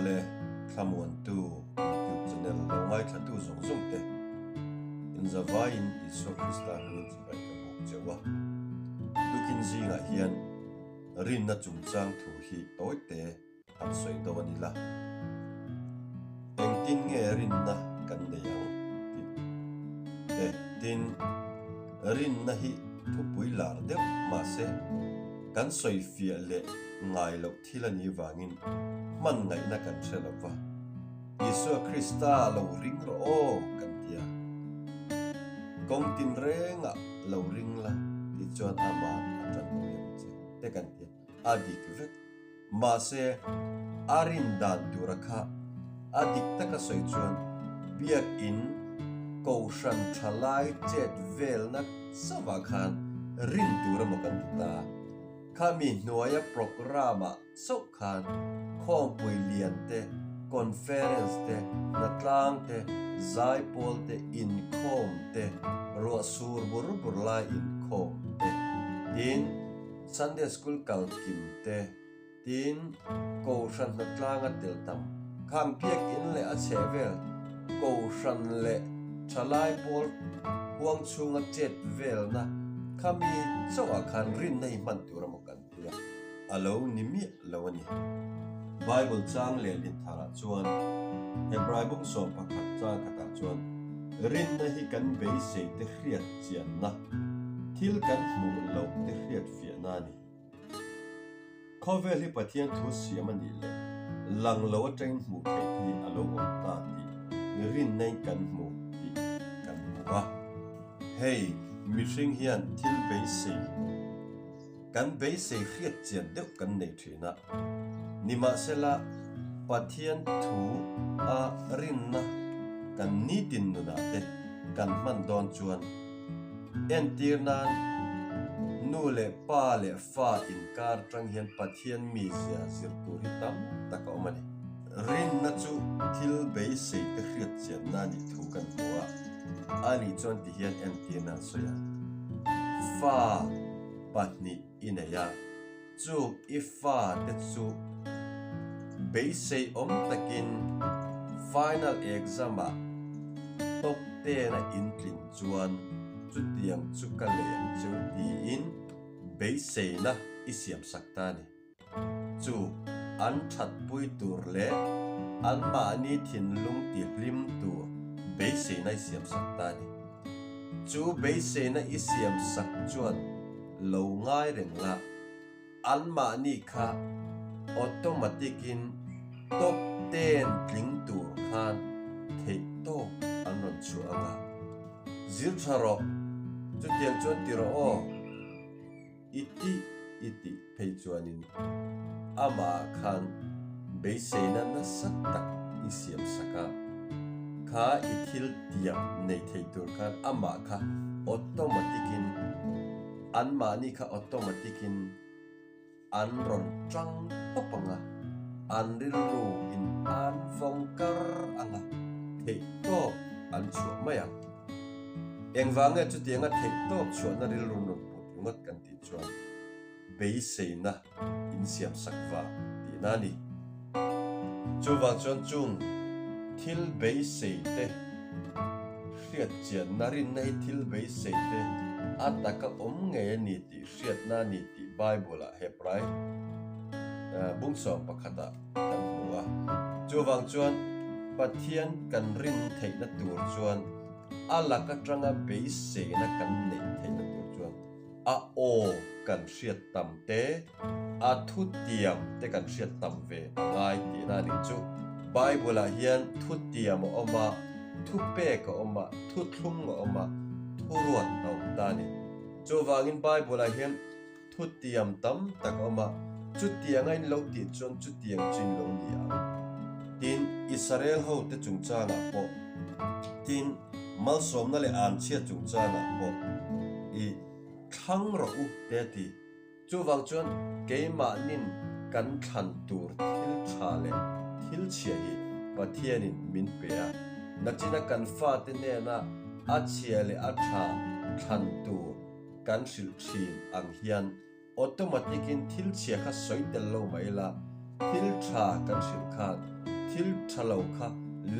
Awle, Thlamuantu YouTube channel lo ngaithlatu zawng zawng te, inzavaiin Isua Krista hmingin chibai ka buk cheu a. Tukin zingah hian rinna chungchang thu hi tawite han sawi dawn a ni la. Engtin nge rinna kan nei ang tih te tin rinna hi thupui lar deuh mahse kan sawi fiah leh ngai loh thil a nih vangin hman ngaihna kan hre lo va, Isua Krista lo ring rawh aw kan ti a. Kawng tinrengah lo ring la tih chuan amah a tanpui ang che te kan ti a, a dik vek. Mahse, a rin dan tura kha a dik taka sawi chuan Biakin Kohhran thalai chet velna chauhah khan rin tur emaw kan ti ta. Khami hnuaia programme-ah chauh khan khawmpui lian te, conference te, hnatlang te, zaipawl te, inkhawm te, ruah sur bur bur lai inkhawm te, tin, Sunday School kal kim te, tin Kohhran hnatlanga tel tam, khang biakinn leh a chhehvel Kohhran leh thalai pawl huang chhunga chet velna khami chauhah khan rinna hi hman tur emaw kan ti a, a lo ni miah lo a ni. Bible chang leh lintharah chuan Hebrai bung 11 chang khatah chuan rinna hi kan beisei te hriat chianna, thil kan hmuh loh te hriat fiahna a ni. Khawvel hi Pathian thu siam a nih leh lang lo atangin hmuh theih te hi a lo awm ta tih rinnain kan hmu tih kan hmu a. Hei, mihring hian thil beisei, kan beisei hriat chian deuh kan nei thin a. Nimahsela, Pathian thu a rinna kan nitin nunah te kan hman dawn chuan entir nan nu leh pa leh fa inkar tang hian Pathian mizia zir tur hi tam tak a awm a ni. Rinna chu thil beisei te hriat chianna a nih thu kan hmu a, a nih chuan ti hian entir nan sawi a, Fa pahnih i nei a. Chu i fate chu beisei awm takin final exam ah top ten a intlin chuan chutiang chu ka lei ang cheu tiin beiseina i siamsak ta a ni. Chu an thatpui tur leh anmahni thinlung tihlim tur beiseina i siamsak ta a ni. Chu beiseina i siamsak chuan lo ngai reng la, anmahni kha automatic in top ten tling tur khan theih tawk an rawn chhuah ang a. Zir tha rawh, chutiang chuan ti rawh aw. I tih i tih phei chuanin amah khan beiseina nasa tak i siam sak a, kha i thil tiam nei thei tur khan amah kha automatic in anmahni kha automatic in an rawn tang tawp ang a, an rilru in an vawng kar ang a, theih tawp an chhuah mai ang. Engvang nge chutianga theih tawp chhuahna rilru rawn put ringawt kan tih chuan beiseina insiamsak vang tihna a ni. Chuvang chuan chung thil beisei te hriat chianna rinna hi thil beisei te a taka awm ngei a ni tih hriatna a ni tih Bible-ah Hebrai bung 11-ah kan hmu a. Chuvang chuan Pathian kan rin theihna tur chuan a lak atanga beiseina kan neih theihna tur chuan a aw kan hriat tam te, a thutiam te kan hriat tam ve a ngai tihna a nih chu. Bible-ah hian thutiam a awm a, thupek a awm a, thuthlung a awm a, thuruat a awm ta a ni. Chuvangin Bible-ah hian thutiam tam tak a awm a, chutianga in lo tih chuan chutiang chu in lo ni ang. Tin, Israel hote chungchangah pawh, tin, malsawmna leh anchhia chungchangah pawh i thlang rawh u te a ti. Chuvang chuan keimahnin kan thlan tur thil tha leh thil chhia hi Pathianin min pe a, nachina kan fate hnena a chhia leh a tha thlan tur kan hrilh thin ang hian automatic in thil chhia kha sawi tel lo mai ila, thil tha kan hrilh khan Thil tha lo kha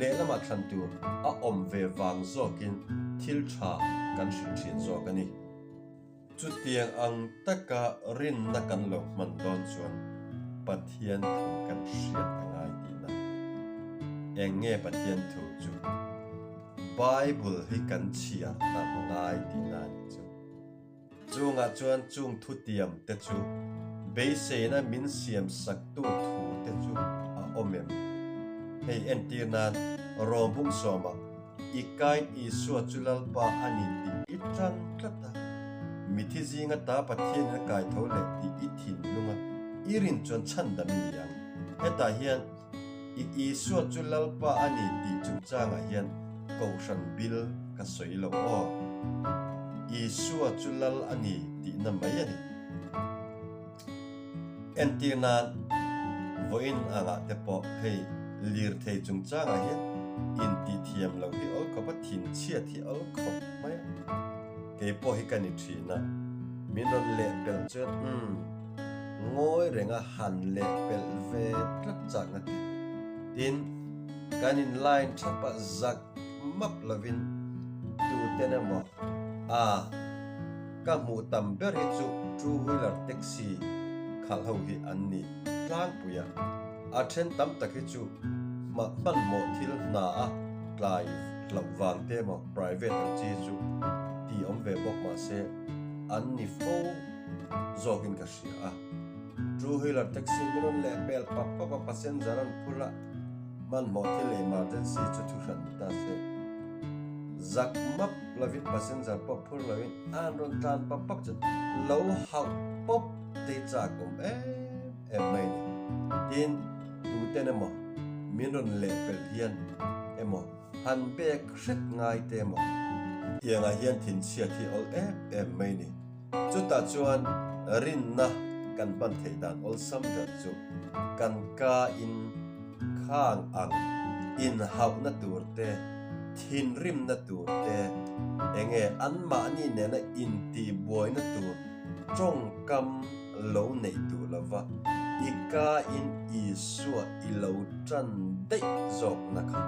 lehlamah thlan tur a awm ve vang zawkin thil tha kan hrilh thin zawk a ni. Chutiang ang taka rinna kan lo hman dawn chuan Pathian thu kan hriat a ngai tihna. Eng nge Pathian thu chu? Bible hi kan chhiar tam a ngai tihna a nih chu. Chungah chuan chung thutiam te chu beiseina min siam saktu thu te chu a awm em? Hei entir nan Rom bung sawma i kain Isua chu Lalpa a ni tih i tan tlat a, mithi zinga ta Pathianin a kai tho leh tih i thinlunga i rin chuan chhandam i ni ang. Hetah hian I Isua chu Lalpa a ni tih chungchangah hian Kohhran bil ka sawi lo aw. Isua chu Lal a ni tihna mai a ni. Entir nan, vawiin angah te pawh hei lirthei chungchangah hian intihthiam loh hi awl khawp a, thinchhiat hi awl khawp mai a. Kei pawh hi ka ni thin a, min rawn lehpelh chuan umm. Ngawi renga han leh pelh ve tlat chakna te. Tin, kan in line thap a zak map lovin tuten emaw a ka hmuh tam ber hi chu two wheeler taxi khalh ho hi an ni tlangpui a, a then tam tak hi chu hmanhmawh thil hna a tlai hlauh vang te emaw private ang chi chu ti awm ve bawk mahse an ni fo. Zawkin ka hria a. Two wheeler taxi min rawn leh pel pap pap a, passenger an phur a, hmanhmawh thil emergency chu thu hran ni ta se. Zak map lovin passenger pawh phur lovin an rawn tlan pap pap chuan lo hauh pawp te hi chak awm em em mai ni. Tin, tuten emaw min rawn leh pelh hian emaw han bek hret ngai te emaw tiangah hian thinchhiat hi awl em em mai ni. Chutah chuan rinna kan hman theih dan awlsam ber chu kan ka in khang ang inhauhna tur te, thinrimna tur te, enge anmahni nena intihbuaina tur tawngkam lo neih duh lova i ka in Isua i lo tan daih zawkna kha.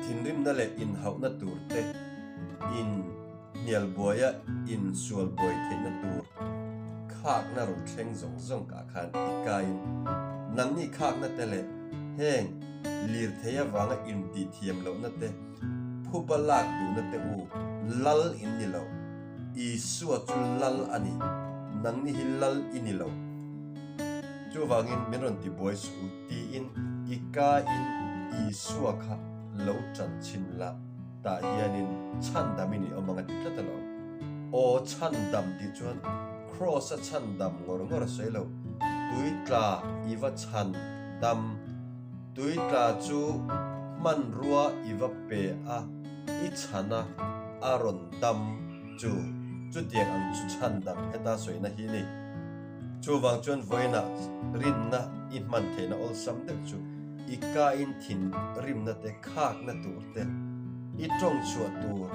Thinrimna leh inhauhna tur te in. Hnial buaia insual buai theihna tur khakna rawn thleng zawng zawng kah khan i kaiin nangni khakna te leh heng lirthei avanga intihthiam lohna te, phuba lak duhna te u lal in ni lo. Isua chu lal a ni, nangni hi lal i ni lo. Chuvangin min rawn ti buai suh u tiin i kaiin Isua kha lo ṭan chhin la. Tah hianin chhandamin i awm ang a ti tlat alawm. Aw chhandam tih chuan Kraws a chhandam ngawr ngawr a sawi lo. Tui tla i va chhan dam, tui tla chu hmanrua i va pe a, i chhan a, a rawn dam chu chutiang ang chu chhandam heta sawina hi ni. Chuvang chuan vawiinah rinna i hman theihna awlsam deuh chu i kain thin rimna te khakna tur te, i tawng chhuah tur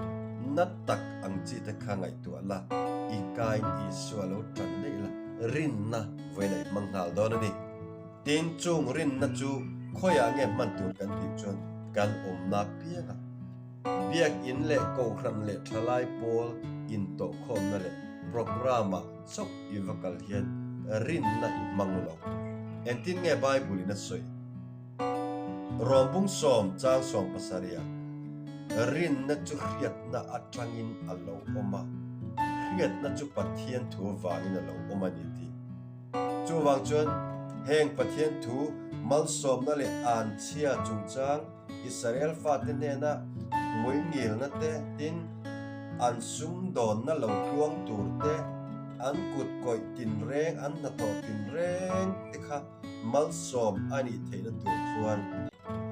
na tak ang chi te kha ngaihtuah la, i kain Isua lo tan daih la, rinna vawiinah i hmang nghal dawn a ni. Tin, chung rinna chu khawiah nge hman tur kan tih chuan kan awmna piangah Biakinn leh Kohhran leh Thalai pawl intawhkhawmna leh programme-ah chauh i va kal hian rinna i hmang lo. Engtin nge Bible in a sawi? Rawmbung sawm chang 70 Rinna chu hriatna atangin a lo awm a, hriatna chu Pathian thu vangin a lo awm a ni tih. Chuvang chuan heng Pathian thu malsawmna leh anchhia chungchang Israel fate hnena hmuingilna te, tin, an sumdawnna lo tluang tur te, an kut kawih tinreng, an hnathawh tinreng te kha malsawm a nih theihna tur chuan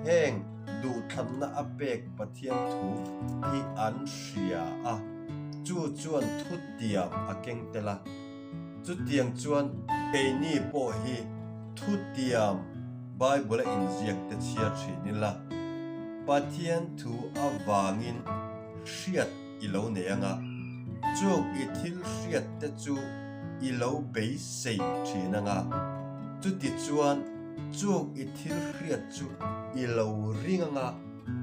heng duhthlanna a pek Pathian thu hi an hria a, chu chuan thutiam a keng tel a. Chutiang chuan keini pawh hi thutiam Bible a inziak te chhiar thin ila, Pathian thu avangin hriat i lo nei anga, chung i thil hriat te chu i lo beisei thin anga, chutichuan. Chung i thil hriat chu i lo ring anga,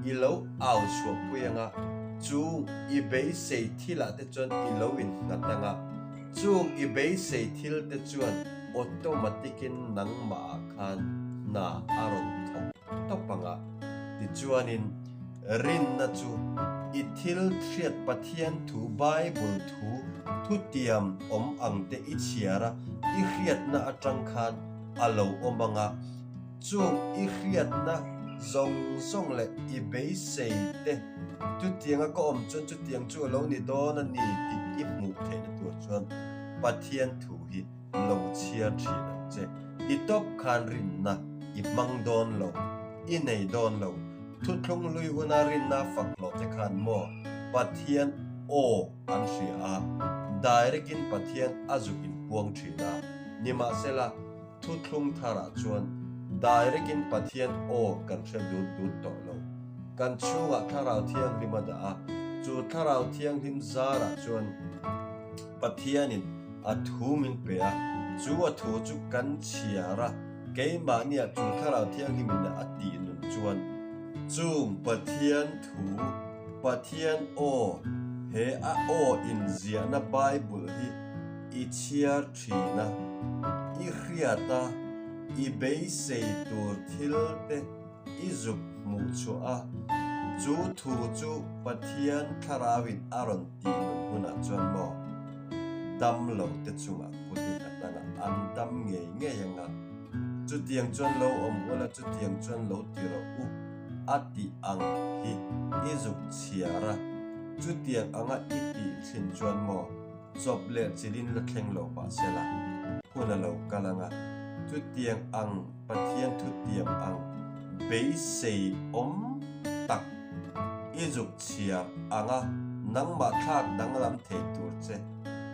i lo au chhuahpui anga, chung i beisei thilah te chuan i lo innghat anga, chung i beisei thil te chuan automatic-in nangmahah khan hna a rawn thawk tawp anga. Tichuanin, rinna chu i thil hriat Pathian thu Bible thu thutiam awm ang te i chhiar a, i hriatna atang khan a lo awm ang a, chung i hriatna zawng zawng leh i beisei te chutianga ka awm chuan chutiang chu a lo ni dawn a ni tih i hmuh theihna tur chuan Pathian thu hi lo chhiar thin ang che. I tawp khan rinna i hmang dawn lo, i nei dawn lo. Thuthlung hlui huna rinna fak hlawh te khan maw Pathian aw an hria a, direct in Pathian a zuk inpuang thin a. Nimahsela, thuthlung tharah chuan direct in Pathian aw kan hre dut dut tawh lo. Kan chhungah Thlarau Thianghlim a dah a, chu Thlarau Thianghlim zarah chuan Pathianin a thu min pe a, chu a thu chu kan chhiar a, keimahniah chu Thlarau Thianghlimin a tih nun chuan, chung Pathian thu, Pathian aw, he a aw inziahna Bible hi i chhiar thin a, i hriat a, i beisei tur thil te i zuk hmuh chhuah a, chu thu chu Pathian Thlarauin a rawn tih nun hunah chuan maw dam lo te chungah kut i nghat anga an dam ngei ngei anga, chutiang chuan lo awm ula chutiang chuan lo ti rawh u a tih ang hi i zuk chhiar a, chutiang anga i tih thin chuan maw Chawp leh chilin la thleng lo mah sela, hun a lo kal ang a, chutiang ang Pathian thutiam ang beisei awm tak i zuk chhiar ang a, nangmah thlak danglam thei tur che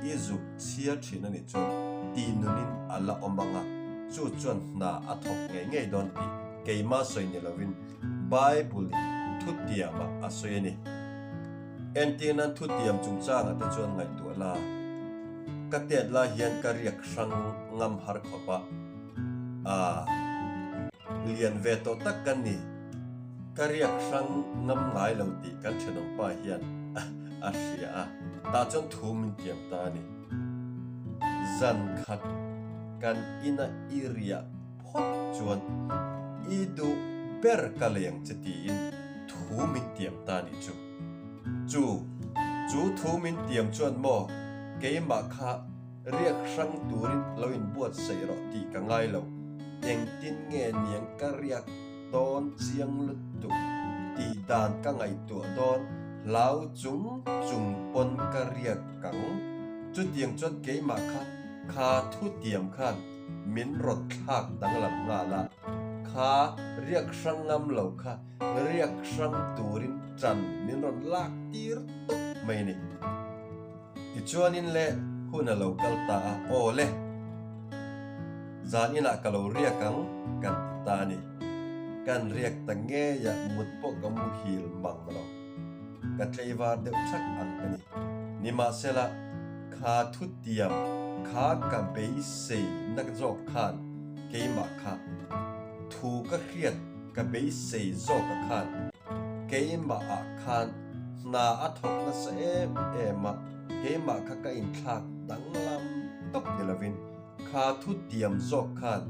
i zuk chhiar thin a nih chuan tih nunin a la awm ang a, chu chuan hna a thawk ngei ngei dawn tih keimah sawi ni lovin Bible-in thutiamah a sawi a ni. Entir nan thutiam chungchangah te chuan ngaihtuah la, ka tet lai hian ka riak hrang ngam har khawp a, aa lian ve tawh tak ka ni, ka riak hrang ngam ngai lo tih kan thenawmpa hian a hria a, tah chuan thu min tiam ta a ni. Zan khat kan ina i riah phawt chuan i duh ber ka leng che tiin thu min tiam ta nih chu. Chu, chu thu min tiam chuan maw keimah kha riak hrang turin lo inbuatsaih rawh tih ka ngai lo, engtin nge niang ka riak dawn chiang lutuk tih dan ka ngaihtuah dawn hlau chung chung pawn ka riak ang. Chutiang chuan keimah kha kha thu tiam khan Min rawt thlak danglam nghal a, kha riak hrang ngam lo kha riak hrang turin ṭan min rawn lak tir tawp mai a ni. Tichuanin le hun a lo kal ta a, aw le, zan inah ka lo riak ang kan ti ta a ni. Kan riak ta ngei a, mut pawh ka muhil mang lo. Ka tleivar deuh thak ang ka ni. Nimahsela, kha thutiam kha ka beisei nak zawk khan keimah kha thu ka hriat ka beisei zawka khan keimah ah khan hna a thawk nasa em em a, keimah kha ka inthlak danglam tawp ni lovin Kha thu tiam zawk khan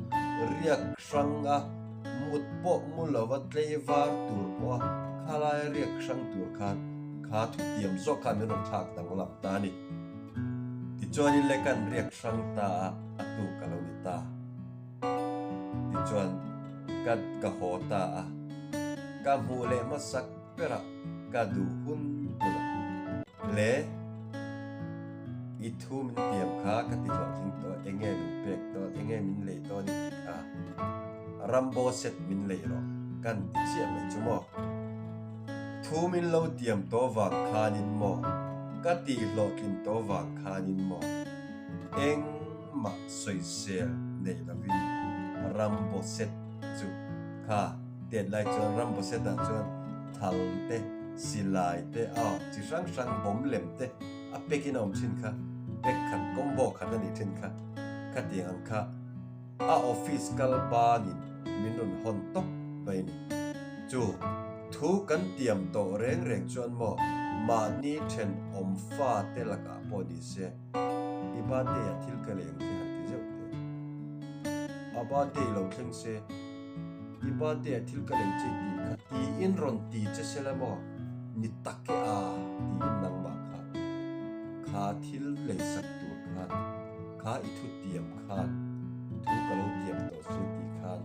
riak hrang a, mut pawh mu lova tlei var tur pawh a khalai riak hrang tur khan kha thu tiam zawk khan min rawn thlak danglam ta a ni. Tichuanin le kan riak hrang ta a, a tuk a lo ni ta. Tichuan ka ka haw ta a, ka hmuh leh hmasak berah ka duh hun hun a. Le. I thu min tiam kha ka ti hlawhtling tawh, enge min pek dawn, enge min lei dawn i tih kha Rambo set min lei rawh kan ti chiah mai chu maw? Thu min lo tiam tawh vang khanin maw? Ka tih hlawhtlin tawh vang khanin maw? Engmah sawisel nei lovin Rambo set chu kha tet lai chuan Rambo set ah chuan thal te, silai te, aw chi hrang hrang bawm lem te, A pek in a awm thin kha, pek khat combo khat a nih thin kha, khatiang ang kha a office kal bangin min rawn hawn tawp mai a ni. Chu thu kan tiam tawh reng reng chuan maw mahni thenawm fa te lakah pawh ni se i birthday ah thil ka lei ang che han ti zeuh teh. A birthday lo thleng se i birthday ah thil ka lei che tih kha tiin rawn ti che se la maw ni tak e a tiin nangmah kha kha thil lei sak tur khan kha i thu tiam khan thu ka lo tiam tawh se tih khan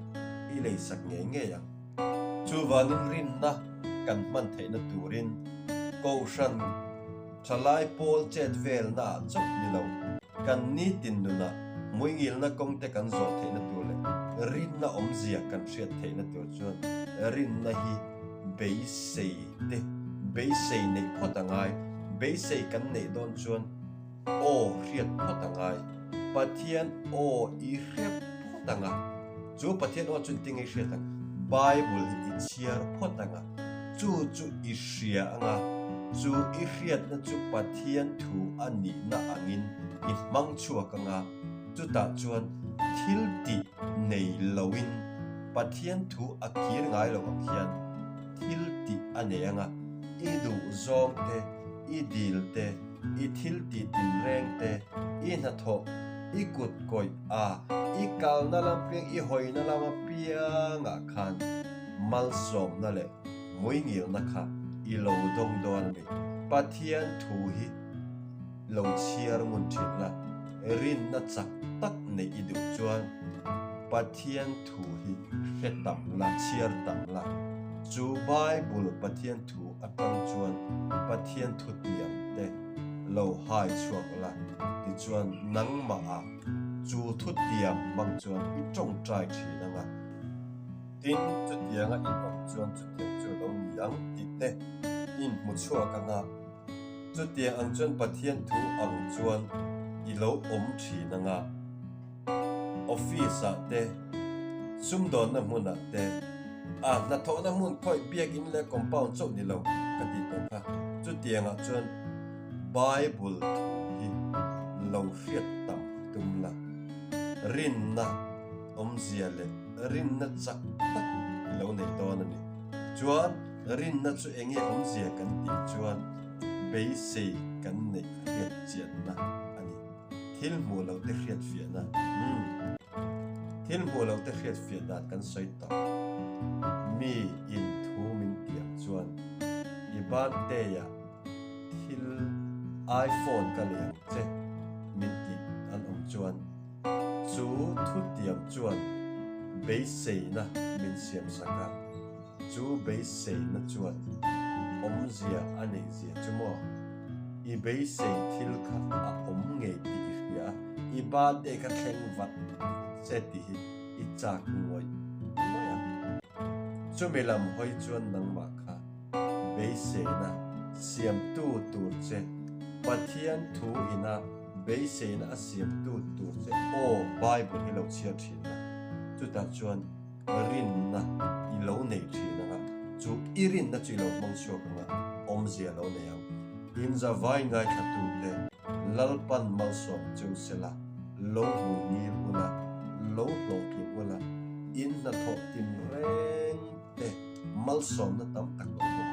i lei sak ngei ngei ang. Chuvangin rinna kan hman theihna turin Kohhran thalai pawl chet velna ah chauh ni lo, kan nitin nunah hmuingilna kawngte kan zawh theihna tur leh rinna awmzia kan hriat theihna tur chuan rinna hi beisei te beisei neih phawt a ngai. Beisei kan neih dawn chuan Aw hriat phawt a ngai. Pathian aw i hre phawt ang a. Chu Pathian aw chu engtin nge i hriat ang? Bible hi i chhiar phawt ang a. Chu chu i hria ang a. Chu i hriatna chu Pathian thu a nihna angin i hmang chhuak ang a. Chutah chuan thil tih nei loin Pathian thu a kir ngai lo ang hian thil tih a nei ang a. I duh zawng te, i dil te, i thil tih tinreng te, i hnathawh, i kut kawih a, i kalna lam piang, i hawina lam apiangah khan malsawmna leh hmuingilna kha i lo dawng dawn a ni. Pathian thu hi lo chhiar ngun thin la, rinna chak tak neih i duh chuan Pathian thu hi hre tam la, chhiar tam la. Chu Bible Pathian thu atang chuan Pathian thutiam te lo hai chhuak la, tichuan nangmah ah chu thutiam hmang chuan i tawngtai thin ang a. Tin, chutianga in awm chuan chutiang chu a lo ni ang tih te i inhmu chhuak ang a, chutiang ang chuan Pathian thu ang chuan i lo awm thin ang a. Office ah te, sumdawnna hmunah te, a hnathawhna hmun khawih biakinn leh compound chauh ni lo ka tih tawh kha. Chutiangah chuan Bible thu hi lo hriat tam tum la, rinna awmzia leh rinna chak tak i lo nei dawn a ni. Chuan rinna chu eng nge awmzia kan tih chuan beisei kan neih hriat chianna a ni. Thil hmuh loh te hriat fiahna Umm. Thil hmuh loh te hriat fiah dan kan sawi tawh. Mi in thu min tiam chuan i birthday ah thil iPhone ka lei ang che min tih an awm chuan chu thu tiam chuan beiseina min siam sak a. Chu beiseina chuan awmzia a neih zia chu maw? I beisei thil kha a awm ngei tih i hria a, i birthday kha thleng vat che tih hi i chak ngawih ngawih a. Chumi lam hawi chuan nangmah kha beiseina siamtu tur che, Pathian thu ina beiseina a siamtu tur che aw Bible hi lo chhiar thin la, chutah chuan Rinna i lo nei thin ang a, chu i rinna chu i lo hmang chhuak ang a, awmzia lo nei ang. In zavai ngaithlatute Lalpan malsawm cheu sela, lo hmui ngil ula, lo hlawhtling ula, in hnathawh tin reng te malsawmna tam tak lo dawng.